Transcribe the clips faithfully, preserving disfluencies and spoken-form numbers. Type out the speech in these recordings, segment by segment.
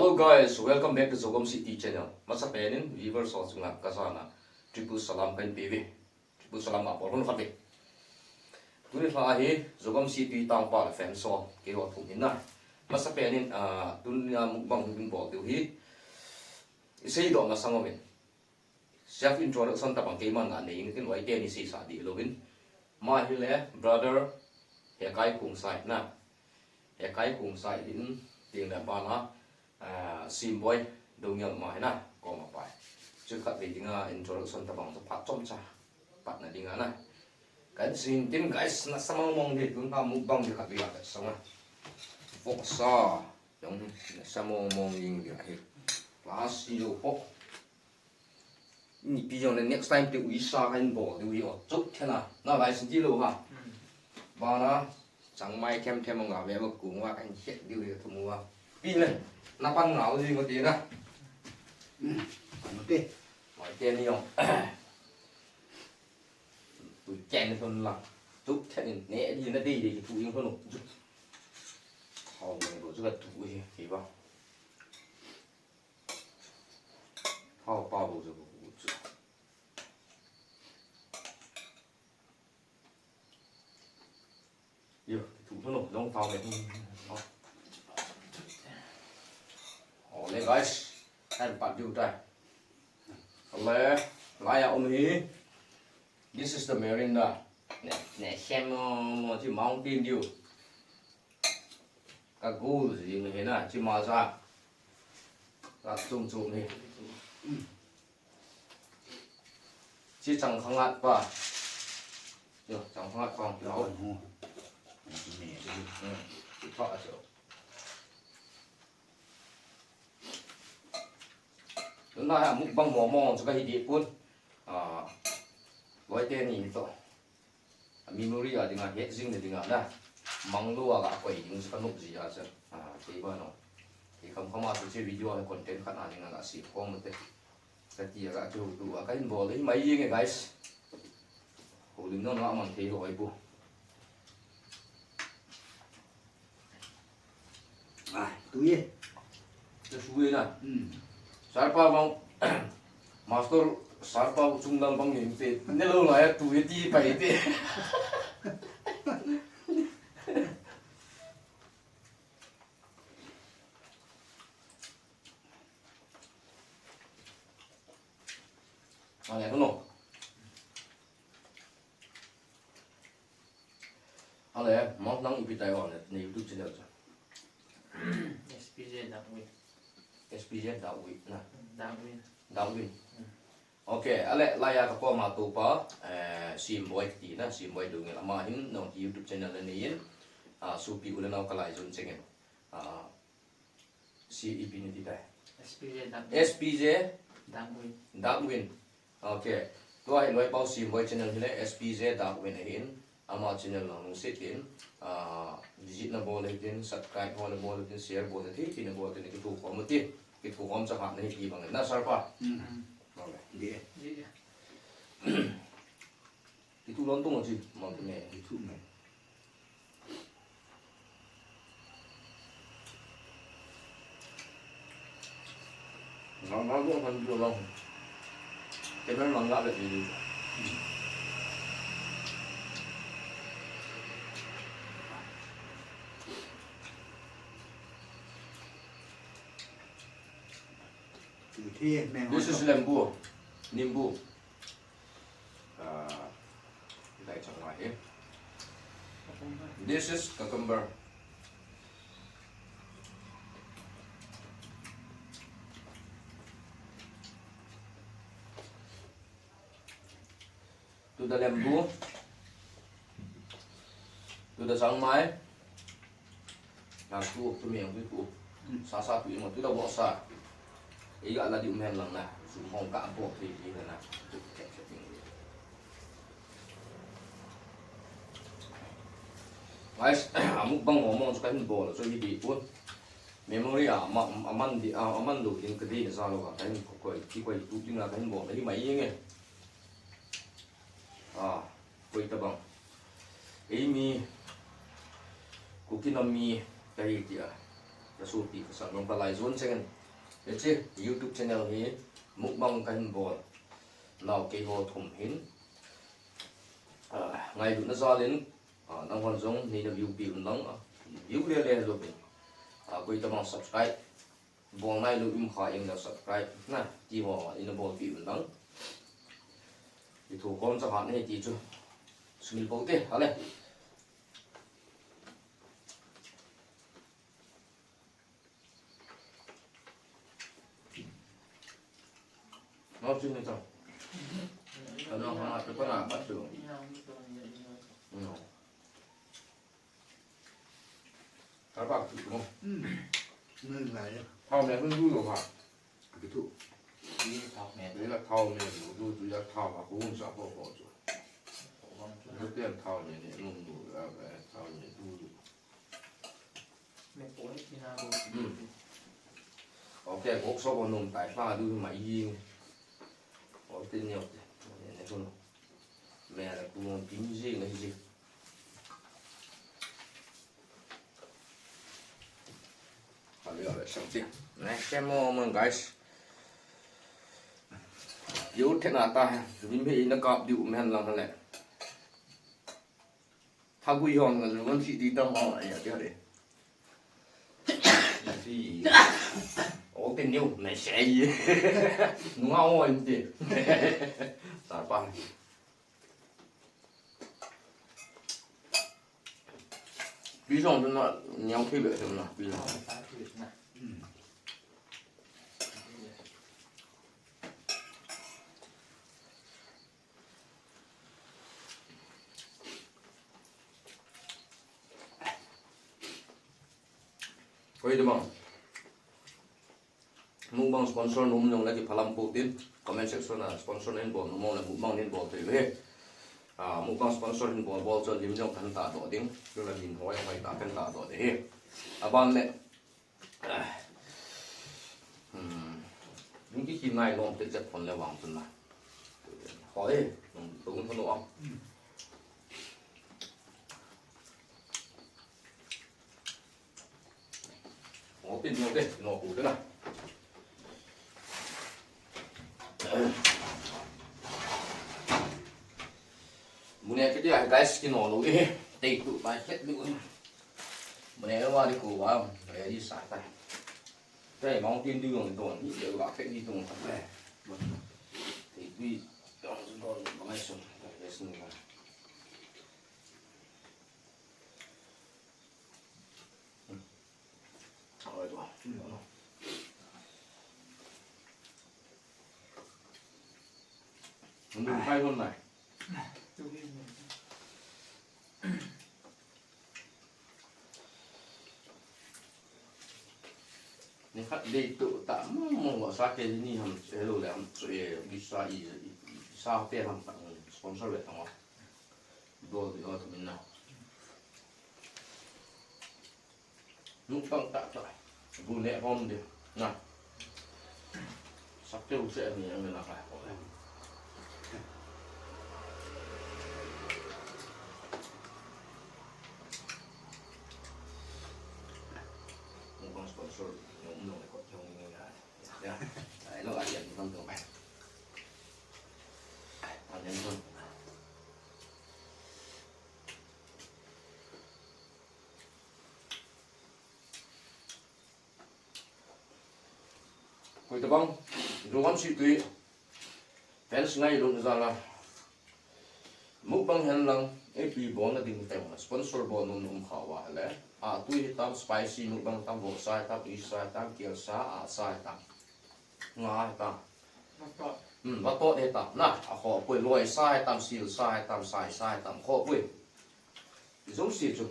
Hello guys, welcome back to Zogam City channel. Masapen in viewers ho chunga kajana triple salam kahin peuve. Triple salam abol lhon khat ve. Tuni lha hi Zogam City tangpa le fans ho keiho thum hin na. Masapen in, ah, tunia mukbang hin bol diu hi. Isei doh masang uvin. Self introduction tabang keiman nanei inge tin, huaite ni seisah dih louvin. Ama hile brother Hekai Khongsai na. Hekai Khongsai hin tin le bana, ah, Simboi Doungel ama hi na, koma pai. Chu khatvei dinga introduction tabang chu phat chomcha patna dinga na. Kahin sei in tin guys, nasa mong mong ding, tun ha mukbang ding khatvei a kasang a. Voksa. Jong nasa mong mong ding ding ahi. Last video po. Nipi jong le next time te uisa kahin bol diu hi o. Chuk thena. Na lai sin ti lou ha. Bana changmai them them nga ve ma kung wa kahin het diu hi thum uva. Pi le. Na pan ngau ding mo ti na. Ano te. Mai te ni jong. Tu chen thon la. Chuk then ne di na di di tu jong thon. Hao me bo chu ka tu hi hi ba. Hao pa bo chu ko chu. Yo, tu thon long thao me. Ole guys, kan pat diu tai. Ale, lai a um hi. This is the Mirinda. Ne, ne, sem mo, mo, chi Mountain Dew. Ka gul ji ni he na, chi ma ja. Ka chum chum ni. Chi chang khangat pa. Yo, chang khangat pa. Yo. Ni, ni. Hmm. Chi tho a so. Tuna hi mukbang mong mong chu kahi dih pon. Ah, loi teni to. Memory a dinga, het jing na dinga na. Manglou a ga koi ding chu ka nop ji a chu. Ah, kei ba no. Kei kham kham a chu video a content khat a dinga ga si khom te. Ka ti a ga chu tu a kahin bol hi mai jing e guys. Holim no na man thei loi pu. Ah, tu ye. Ka su ye na. Hmm. Sarpa bang, master sarpa chung dang bang ye te. Ne lo la ya tu ye ti pai te. Ale, no. Ale, mong nang ipi tai wan ne YouTube channel cha. S P J Dark Win. S P J Dark Win na. Dark Win. Dark Win. Hmm. Okay, ale, laiya ka koma tupa, eh, Simboi ti na, Simboi Doungel ama hin, nong YouTube channel na nei in, ah, supi u le nao ka lai jun chengin. Ah, Si ipi ni ti tai. S P J Dark Win. S P J Dark Win. Dark Win. Okay. Tua hi loi pau Simboi channel hi le S P J Dark Win ahin. Ama channel nang nung sit in. Ah, visit na bol le tin, subscribe ho na bol le tin, share bol le tin, tin na bol le tin, kithu khom ti. Kithu khom cha ha na hi ti bang na sarpa. Hmm. Okay. Di. Di. Itu lontong aji, mang tu ne. Itu ne. Nang nang tu kan tu long. Kita nang nang le ni. This is lembu, nimbu. Ah, dai chang mai hi. This is cucumber. Tu da lembu. Tu da chang mai. Na tu, tu mi ang tu tu. Sa sa tu imo tu da wa sa. Iga la di um hen lang na. Su hong ka bo ti ti na. Tu ke ke ting. Guys, a mukbang mong mong chu kahin bol chu hi di pun. Memory a, ma, a man di, a, a man lo din ka di na sa lo ka kahin koi, ki koi tu din na kahin bol na hi mai yeng e. Ah, koi ta bang. Ei mi, Kuki nam mi, kahi ti a. Ka sopi ka sang nang palai zon cheng. Hiche YouTube channel hi mukbang kahin bol nau keiho thum hin. Ah, ngailutna jalin, ah, nanghon jong neina view pi un lang, ah, view le le lo bin. Ah, koi tabang subscribe bol nailou um kha jeng le subscribe na ti ho ina bolpi un lang. Ithu khom cha hat nei ti chu sumil pou te, hale. Ngau chin ni tau. Ano ha, tu pa na, pa tu. No. Thao bak tu mo. Hmm. Ngai ngai. Thao me hung du lo ha. Ki tu. Ni thao me. Ni la thao me du du tu ya thao ha ko hung sa ko ko tu. Ni tian thao me ni nung du la thao me du du. Hmm. Ok, gok so ko nung tai hla du mai yi. Ok, tin yo te. Ne ne ko no. Me la ku nung pin ji ngai ji. Hale, hale, something. Next time mo, mo, guys. Yo, thena ta, lim he ina kap diu men lang le. Tha gui hong, ngan si di tang hong, ya, ya, ya. Si. Oh, tin yo, me sei. Nunga o, inte. Sa pa. Pi jong chu na, niang thei beh chu na, pi jong. Koi de bang. Mukbang sponsor nom jong le kiphalam pou tin, comment section a sponsor nin bol nom le mukbang nin bol thei uve. Ah, mukbang sponsor nin bol bol chu lim jong kan ta doh ding. Chu la min hoi hoi ta kan ta doh de hi. Aban le. Ah. Hmm. Ding ki ki nai lom te chet phone le vang tun na. Hoi, nung tung phone o. Ngo pin ngo te, ngo ku te na. Mune ke dia guys, ki no lo e. Tei tu pai khet lu. Mune wa di ku wa, ya di sa ta. Tei mong tin du ngong don, ni de wa khet ni tung ta. Tei tu don don ma ngai so. Yes ni. Oi, tua. Mun kai hon nai. Ni khat dei tu ta mo mo wa sa ke ni ham hello le ham so e bisa i sa pe ham ta sponsor le ta mo. Dol di o tu min na. Mukbang ta ta. Bu ne hom de. Na. Sak te u se ni ang na ka. Mukbang sponsor. Yung nong ko yung ni na. Ya. Ai lo ai yan nong to mai. Ai yan nong. Koi tabang, Jogan si tui, fans ngai lun jala. Mukbang hen lang, ipi bol na ding teng, sponsor bol nom nom kha uva le. A tui hitam, spicy mukbang tam, vohsa hitam, isa hitam, kelsa, asa hitam. Nga hitam. Hmm, vatot hitam. Na, a khoh pui, loisa hitam, silsa hitam, saisa hitam, khoh pui. Jouse chu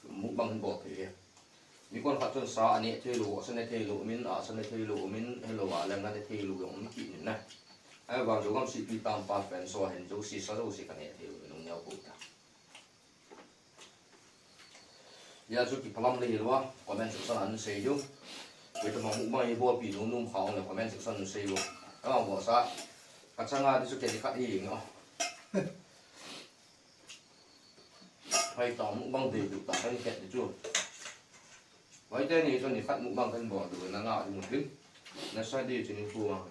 mukbang bol thei e. Mi kon khat chun sa ane thei lou, sa ne thei lou, min a sa ne thei lou, min helou a leng ane thei lou, jong mi kit nin na. Ahivang Jogan si tui tam pa fan so hin jouse sa jouse ka ne thei lou, nung neo ko ta. Ya chu kiphalam le hilou a, comment section a sei diu. Koi tabang mukbang i bolpi nom nom kha le comment section a sei diu. Ama bolsa, ka changa di chu ke di khat hi no. Hoi ta mukbang dei du ta kan khet di chu. Hoi teni chun ni khat mukbang kan bol diu na nga ding hin. Na sa di chun ni pu ang.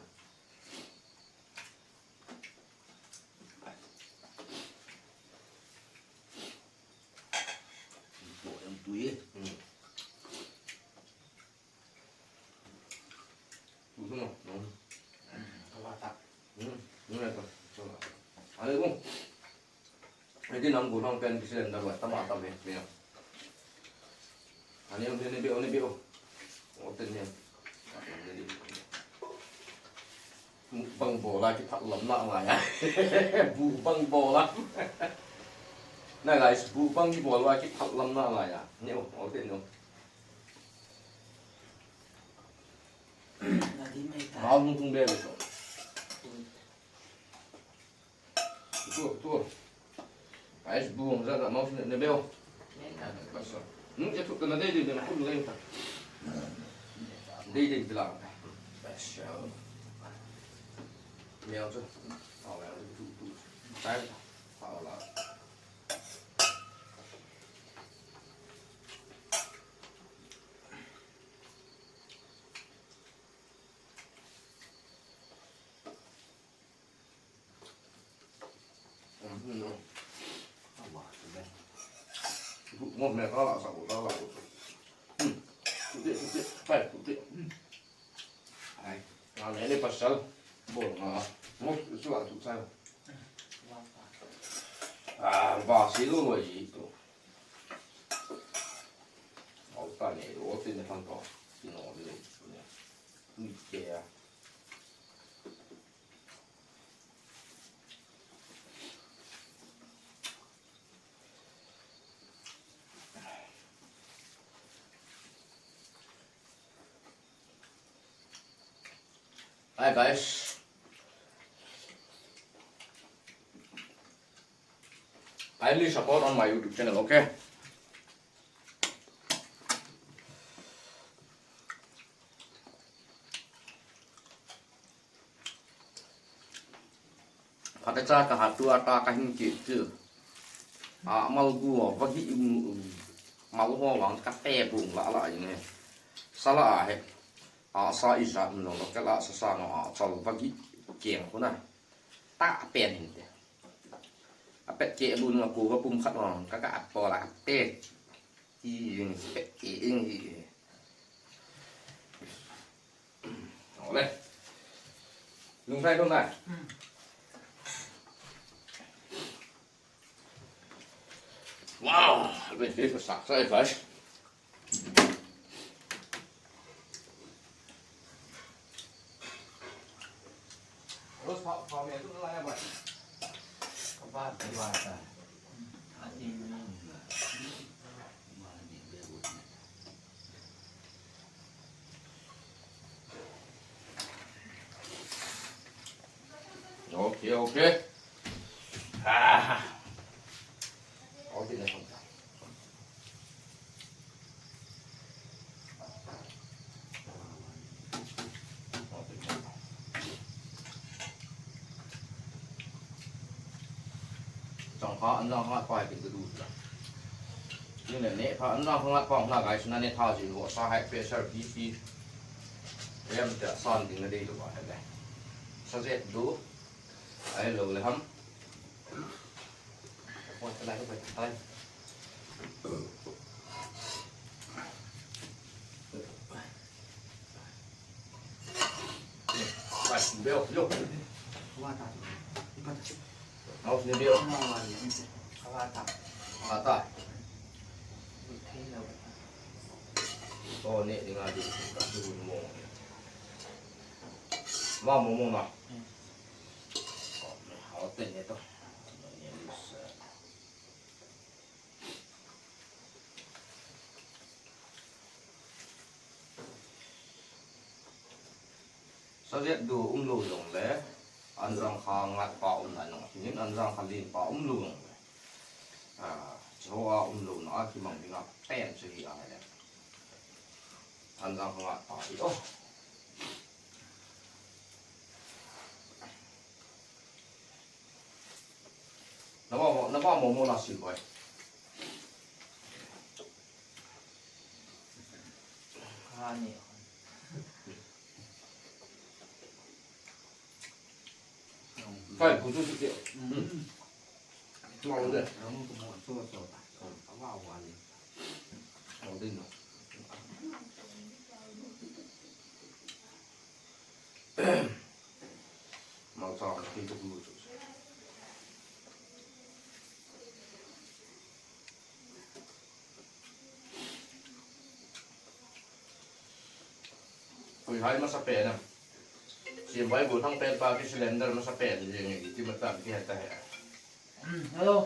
Bo yang tui. Hmm. Tu tu no. No. Kawata. Hmm. Ni na to. Ale bung. Edi nam gu hang pen kisi lem da ba tama tam he. Ni. Ani um ni be o ni be o. O ten ni. Mukbang bola kiphat lam na ngai a. Mukbang bola. Na guys, mukbang bola kiphat lam na ngai a. Ni o, o ten ni o. Na di mai ta. Mau nung tung be be so. Tu, tu. Ais bung za ka mau ne beu. Basa. Hmm, ya tu kana dei dei na ku lai ta. Dei dei bila. Basa. Meo tu. Au ya tu tu. Tai. Au la. Ngom me ka la sa ko ka la ko. Hmm. Kute, kute, pai, kute. Hmm. Ai, nga le le pasal. Bo nga. Mo su a tu sa. Ah, ba si lo lo yi tu. Au ta ne, o te ne fan to. Ki no le. Ni ke ya. Hi guys. Kindly support on my YouTube channel, okay? Phatecha ka hat tua ta ka hin kit chu. A mal gu va gi um um. Mal ho wang ka te bung la la in he. Sala a he. A sa i sa um lo ka la sa sa no a chal va gi keng khu na. Ta pen hin te. A pet ke bun ma ku va pum khat wang ka ka at po la te. Ki ing pet ke ing hi. Ole. Lung sai lung sai. Wow, a bit paper sack sai guys. Rose pha pha me tu la ya bai. Ka ba ka ba ta. A ti ni. Okay, okay. Ah. Okay, na. Chang kha an jang kha pai kin du la. Ni ne ne kha an jang kha pa na guys na ne tha ji lo sa hai pressure B P. Em te san ding na dei lo ba le. Sa jet du. Ai lo le ham. Oi, ta lai, ta lai. Ai, beo, beo. Wa ta. Wa ta. Au, ni beo. Wa ta. Wa ta. Wa ta. Oh, ni, ni nga di. Ka tu mo. Ma mo mo na. Hao ten ne to. Sa jet du um lo jong le, an jang kha ngat pa um na nong, hin an jang kha lin pa um lo jong le. Ah, chu a um lo na a kimang ding a pen chu hi a le. An jang kha ngat pa hi o. Na ba mo, na ba mo mo na sil boy. Ani. Kai, bu chu chu. Hmm. Mau de. Mau de no. Mau cha ki chu bu chu. Koi hai masa pen a. Sim bai bu thang pen pa ki cylinder masa pen jing nge ti mata ki heta he. Hmm, hello.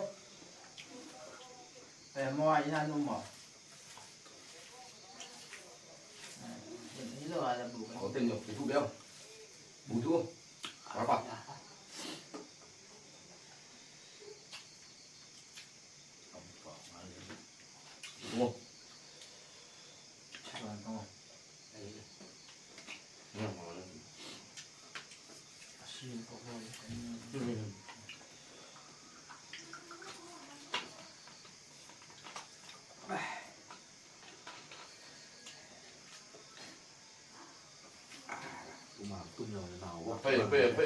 Eh, mo ai na nu mo. Hello, ala bu. O ten yo, bu bel. Bu tu. Apa? Pe, pe, pe.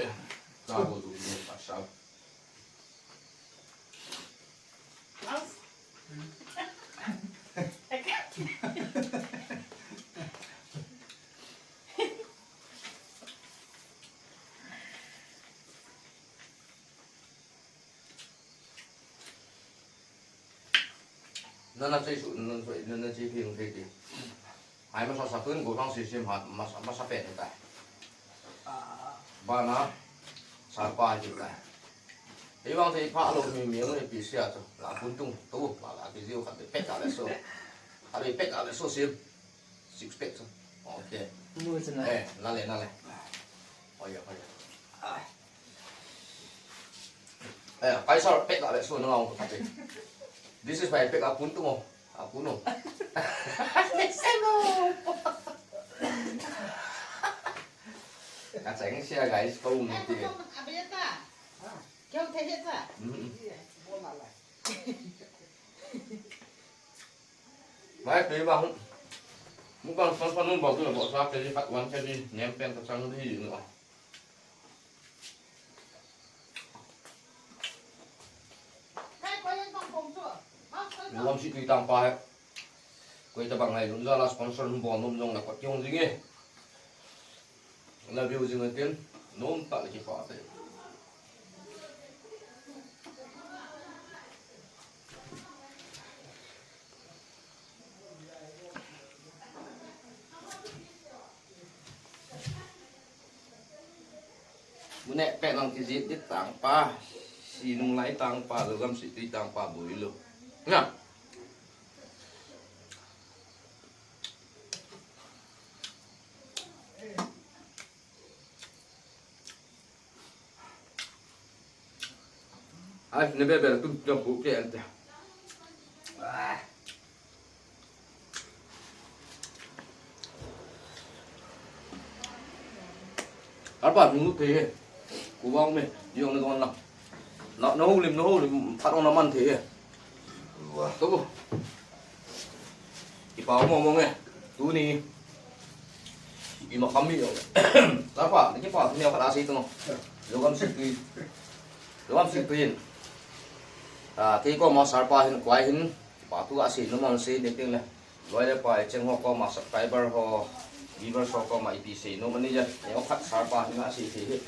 Nana chei su, nana chei, nana chei phing thei ti. Ai masa sa tun go thang si sim hat masa, masa pen ta. Bana sa pa ti ta. Ei vang thei pha lo mi mi ngi pi sia chu. La pun tung tu, la la ki jiu khat pek ka le so. Khat pek ka le so sim. Six pack chu. Okay. Mu chu na. Eh, na le, na le. Oi, oi. Eh, kai sar pek ka le so na ngau ka pe. This is my pek a pun tung o. A pun o. Ka cheng sia guys, ko um ti. Abeta. Kyo te heta. Mm. Mai pe ba hu. Mukbang sponsor nun bol tu bol sa ke di khat one ke di nem pen ka chang di no. Nuam si tui tang pa he. Koi ta bang hai nun za la sponsor nun bol nun jong na kot yong jing e. Na view jing tin, nom ta le ki pa te. Mune pe nang ki jit dit tang pa, si nung lai tang pa, lo gam si tui tang pa bui lo. Na. Ai, ne be be tum tum ku ke ante. Arpa nu te he. Ku bang me, yong ne don la. Na, na ho lim, na ho lim, pat on na man te he. Wa. To. Kipa mo mo nge. Tuni. Ima kami yo. Tapa, ni kipa ni apa asi tu. Lo gam si tui. Lo gam si tui. Ah, kei koma sarpa hin kwai hin. Kipa tu asi no man si ni ting le. Loi le pai cheng ho koma subscriber ho. Viewers ho koma ipi si no mani ja. Ni o khat sarpa hin asi si.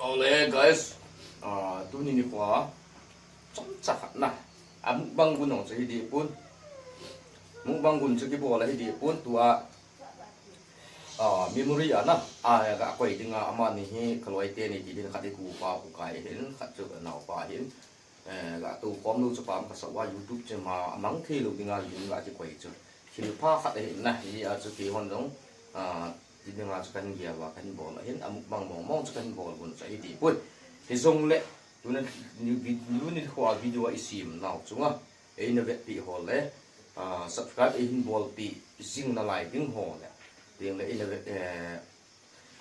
Ole guys. Ah, tuni nikho. Chomcha khat na. A mukbang gun jong chu hi dih pon. Mukbang gun chu kibol a hi dih pon tua. A, memory a na. A, ga koi dinga amani hi ka loi teni ti din khat i kupa u kai hin, khat chu naopa hin. Eh, ga tu kom lu chu pam ka sa wa YouTube che ma amang thei lu dinga hin ga kikoi chu. Thil pha khat ahi na, hi a chu keihon jong, a, ti dinga chu kahin gel a, kahin bol ahin, a mukbang mong mong chu kahin bol gun chu ahi ti poi. Hijongle, tuna, tuni nikho a video a i sem nau chunga, eina vetpi ho le, a, subscribe eihin bolpi jing nalai ding ho le, teng le eina vet, eh,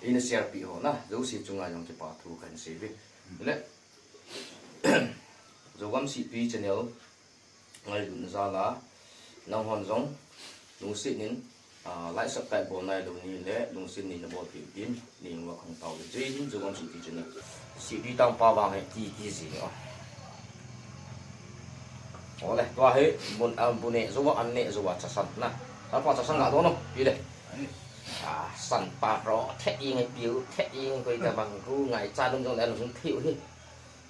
eina share pi ho na, jouse chunga jong kipa thu kahin sei ve. Le, Zogam Sipi channel, ngailutna jal a, Nanghon jong lungset in, ah, like, subscribe bol nailou nahile, lungset in neibolpeh uvin, nei vang khang tao le, jai hin, jogam siti channel. Siti tang pa vang he ti kiji o. Ole, tua hi, bun, ah, bu neh jou a, an neh jou a, chasan na. Chasan pa chasan ga don o, pi le. Ah, san pa ro, the ing, piu, the ing, koi tabang, gu ngaicha nom jong le, an hung thei u hi.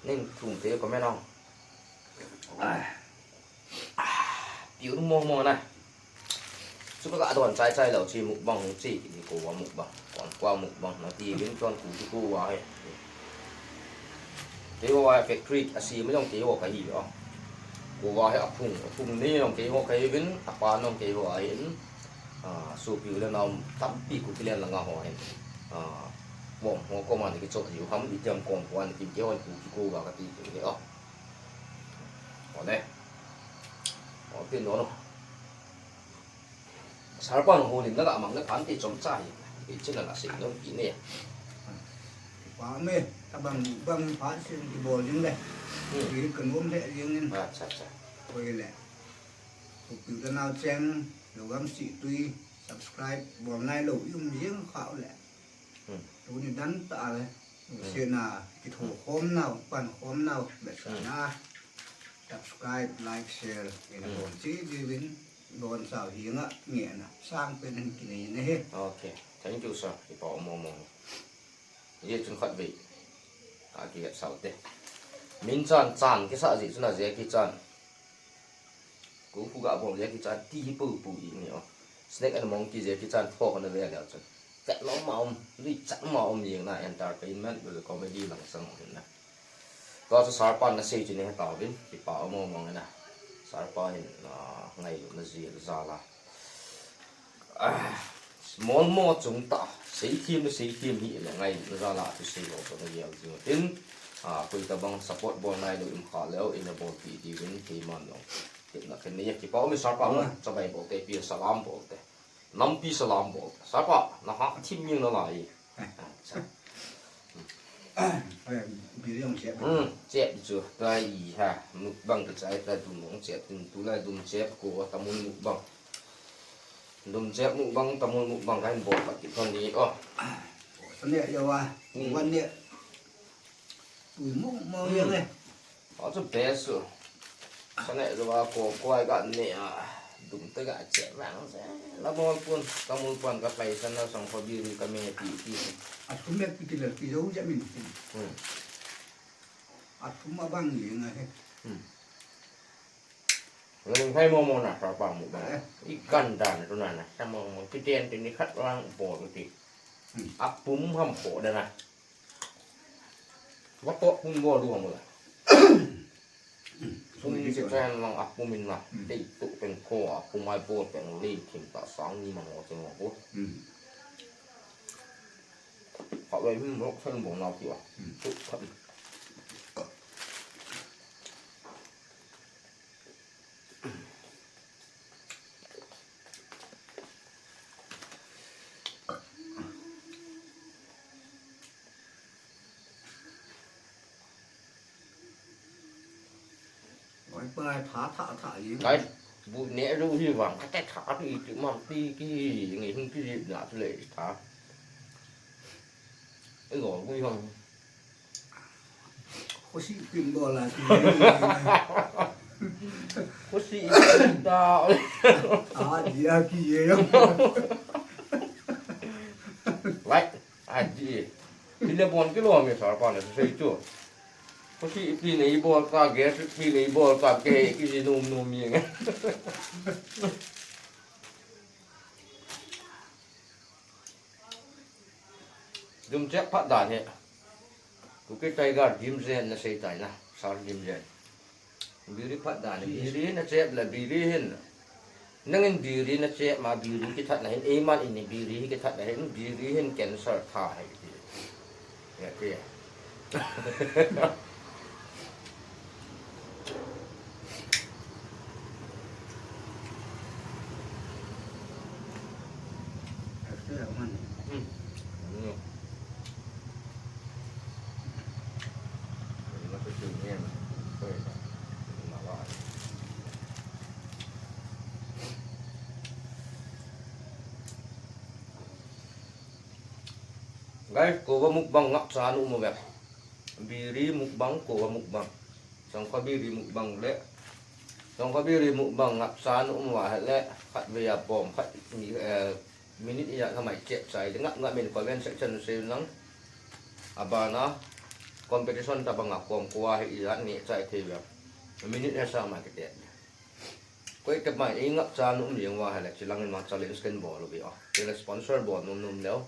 Nin thum te comment o. Ah. Ah, piu mong mong na. Chu ka don chai chai lou chi mukbang hung chi kiti kou a mukbang. Kon kou a mukbang na ti vin kon ku chu kou a he. Keiho a factory a si ma jong keiho ka hi o. Kou a he a phung, a phung ni jong keiho ka hi vin, a pa jong keiho a hin. Ah, sopi u le nao tampi Kuki len langa ho hin. Ah, mom ho koma ni kichop jiu ham, itiam kom kou a ni kim keiho Kuki kou a ka ti keu hi o. Ole. O, tin dono. Sir pa houlim na ga mang na phan ti chomcha hi. Ichin na sei nom kit ne. Pa me, tabang bang pha sin kibol jing le. Hmm. Ki kanom le jing in. Acha, acha. Koi le. Sopi u le nao cheng, lou gam si tui, subscribe, bol nailou, um jing khao le. Hmm. Tuni dan ta le. Hmm. Sina, kitho khom nau, pan khom nau, besa Hmm. na. Subscribe, like, share, in Hmm. bol chi jiuvin, don sao hi nga, nge na, sang pen hin kinei na he. Okay. Thank you, sir. Kipa mong mong. Ye chun khat ve. A ki get sao te. Min chan chan, kisa ji chun a je ki chan. Kung fu ga bol Jackie Chan ti hi pu pu i ni o. Snake and Monkey Jackie Chan tho na ve le chun. Chat lo ma um, lui chat ma um jing na entertainment le comedy lang sang hin na. Tua chu Sir pa na sei chu ni he ta vin, kipa mong mong na. Sir pa hin, ah, ngailutna jal jal a. Ah, small mo chung ta, seithem le seithem hi le ngailutna jal a chu sei lo chu na jal jing tin. Ah, koi tabang support bol nailou um kha leu, ina bolpi diuvin keiman jong. Kipna khen nei, kipa um e Sir pa, Hmm. chabai bol te, pi salam bol te. Nampi salam bol te. Sir pa, na ha thim ming na lai. Acha. Oi, biri jong chep. Hmm, chep chu. Tua i ha, mukbang kichai ta dum jong chep, tin tulai dum chep ko, tamul mukbang. Dum chep mukbang, tamul mukbang kahin bol pat kit thon di. Oh. Sa ne jao a, Hmm. wan ne. Pui mong mong Hmm. jeng e. Achu best chu. Sa ne jao a ko koi ga ne a. Dum te ga che vang se. La bol pun, tamul pan ka pai san na sang ko biri ka me pi pi. A sum me pi ti le pi jo ja min. Hmm. A sum a bang jeng a he. Hmm. Lung hai mo mo na sa pa mu ba. Eh. I kan dan tu na na. Sa mo mo. Ki ten ti ni khat lang bol ti. Hmm. A pum ham ko da na. Wa to pum bol lu mo la. Pum ni ki chen lang a pum in na. Hmm. Dei tu pen ko a pum ai bol pen li kim ta sang ni ma ngo chen ngo ko. Hmm. Ka wei mi mo chen bol na ki a. Hmm. Tu ka. Oi, pai tha, tha, tha, i. Kai, bu ne ru hi vang, ka te tha tu i tu mam ti ki, ngi hung ki na tu le tha. I lo bu hung. Khosi kin bol a ki. Khosi kin ta. A, dia ki ye. Lai, a di. Pile bon kilo me Sir pa ne sei tu. Khosi pi nei bol ta, gas pi nei bol ta, ke ki ji num num ye. Dum chep phat dan hi. Kuki Tiger Dimjen na sei tai na, Sir Dimjen. Biri phat dan hi. Biri na chep le biri hin. Nangin biri na chep ma biri kithat na hin, eiman in biri hi kithat na hin, biri hin cancer tha hai ti. Ya ti. Guys, kova mukbang ngapcha nu mu ve. Biri mukbang, kova mukbang. Sangkha biri mukbang le. Sangkha biri mukbang ngapcha nu mu va le. Khat ve a bom, khat mi, eh, minute ijat na mai chep chai. Ngap ngap min comment section sei nang. Abana competition tabang a kom kova hi ijat ni chai thei ve. Minute asa mai kete. Koi te mai, i ngapcha nu um jeng uva ahile, chilang in ma challenge ken bol uve a. Chule sponsor bol nom nom leu,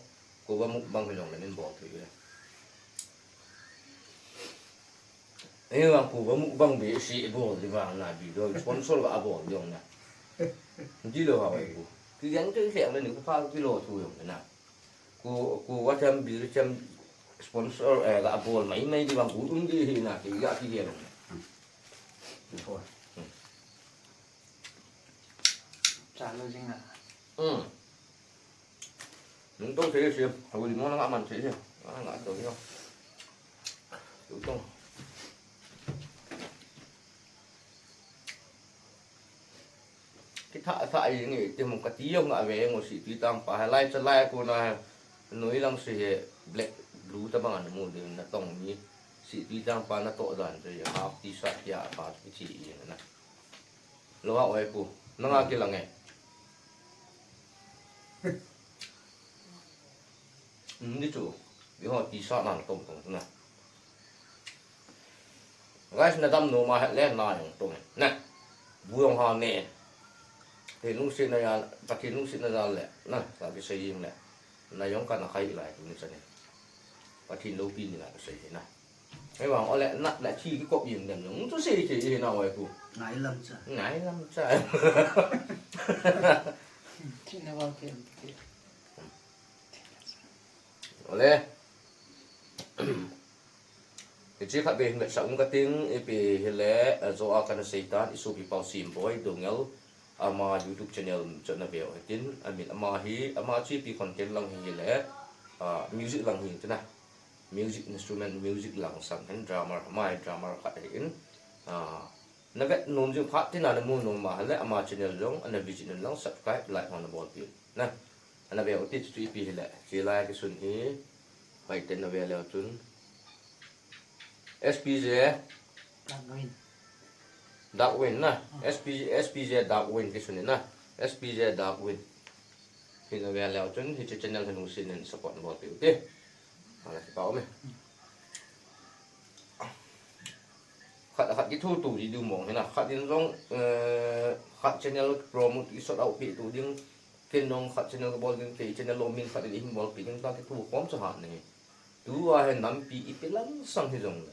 kova mukbang hi jong le nin bol thei uve. Ei vang kova mukbang behseh bol di vang na video sponsor ga bol jong na. Di lo ha wai ku. Ki yang te se le ni ku pha ki lo thu jong na. Ku, ku wa cham bir cham sponsor, eh, ga bol mai mai di vang ku um di hi na ki ga ki ge lo na. Chalo jing na. Hmm. Nung to se se, hau di mo na nga man se se. Nga nga to yo. Tu to. Ki tha tha i nge ti mo ka ti yo nga ve ngo si ti tang pa ha lai cha lai ko na noi lang se he black blue ta bang an mu de na tong ni si ti tang pa na to dan te ya half T-shirt ya pa ti chi i na. Lo ha oi pu. Na nga ki lang e. Ni chu. Bi ho T-shirt na tong tong na. Guys, na dam nom a het le na jong tong. Na. Bu jong ha ne. Te lungsetna ja, Pathen lungsetna ja le. Na, ka kisei jing le. Na jong ka na khai lai tu ni cha ni. Pathen loupi ni la kisei na. Ei vang ole na, na thi ki kop jing dem jong. Tu sei sei na oi ku. Ngai lam cha. Ngai lam cha. Thi na vang ke. Ole. Hiche khat vei hin vetsah um kating, ipi hile, eh, jo a kana seitan, i sopi pau Simboi Doungel, ama YouTube channel chu na veu hitin, amin ama hi, ama chu ipi content lang hi hile, ah, music lang hi tina. Music instrument, music lang sang hin drummer, ama hi drummer khat hi in, ah, na vet nom jing phat tina na mu nom ma hile, ama channel jong, ana visit un lang, subscribe, like, ho na bolpi. Na, ana veu ti chu ipi hile, chilai kisun hi, Hoiten na ve leu chun. S P J. Dark Wind. Dark Wind na. S P J, S P J Dark Wind kisun na. S P J Dark Wind. Hi na ve leu chun, hiche channel hi lungset in support bol piu te. Hala kipa um e. Khat, khat kithu tu ji diu mong hina. Khat in jong, eh, khat channel promote i sort out pi tu ding. Ken jong khat channel ka bol ding, kei channel lo min khat in i hin bolpi ding ta kithu khom cha ha ni. Tu a hin nampi ipi lang sang hi jong le.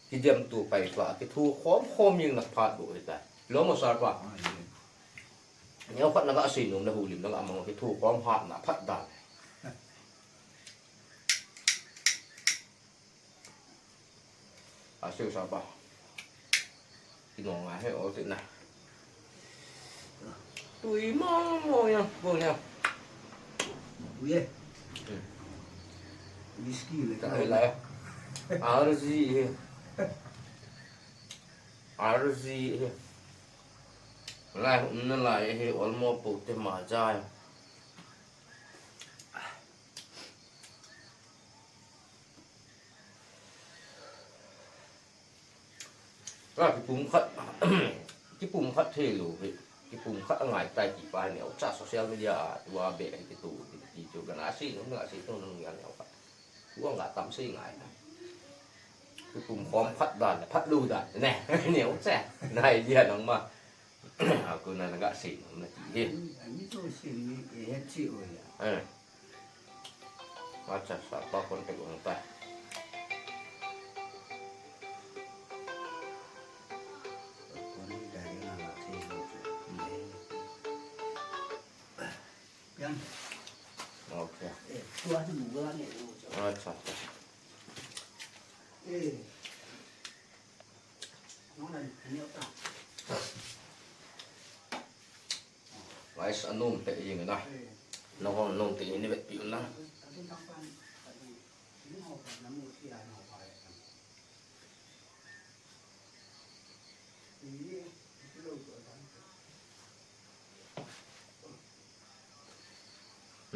Kidem tu pai pa, kithu khom khom jing na phat bu hi ta. Lo mo sar pa. Neo khat na ga sei nom na hu lim na ga mang kithu khom hat na phat dan. A siu sa pa. Ki nong a he o ti na. Tui mo mo ya, bo ya. Ui e. Hmm. Whisky le. Ka he la. R Z he. R Z he. Lai um na lai he, ol mo po te ma ja. A, kipum khat, kipum khat thei lou hi, kipum khat angai tai ti pa hi neo cha social media a, tua be hi kitu, ti chu kana sei nom, kana sei nom, kana neo khat. Tua nga tam sei ngai na. Kipum khom khat dan, phat lou dan, ne, neo cha, nai dia nang ma. A, ko na nga sei nom na ti hi. Ani to sei ni, e, chi o ya. Eh. Acha, sa pa contact ong ta. Yang. Okay. Eh, tua ni mu ga ni. Acha. Eh. Guys, anom te jing na. Nahon nom te ni vetpi un lang.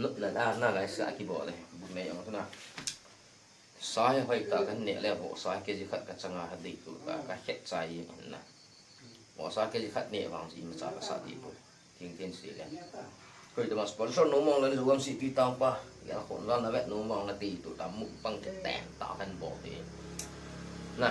Nop na da na guys, sa kibol e. Bu nei ang na. Sa hi hoitah kan neh le, vohsa kg khat ka changa ha dei tu ta, ka khet chai in na. Vohsa kg khat neh vang si imacha ka sa dei tu. Thing tin si le. Koi tu ma sponsor no mong le, Zogam City tang pa. Ya khon ran na vet no mong na dei tu ta, mukbang te ten ta kan bol te. Na.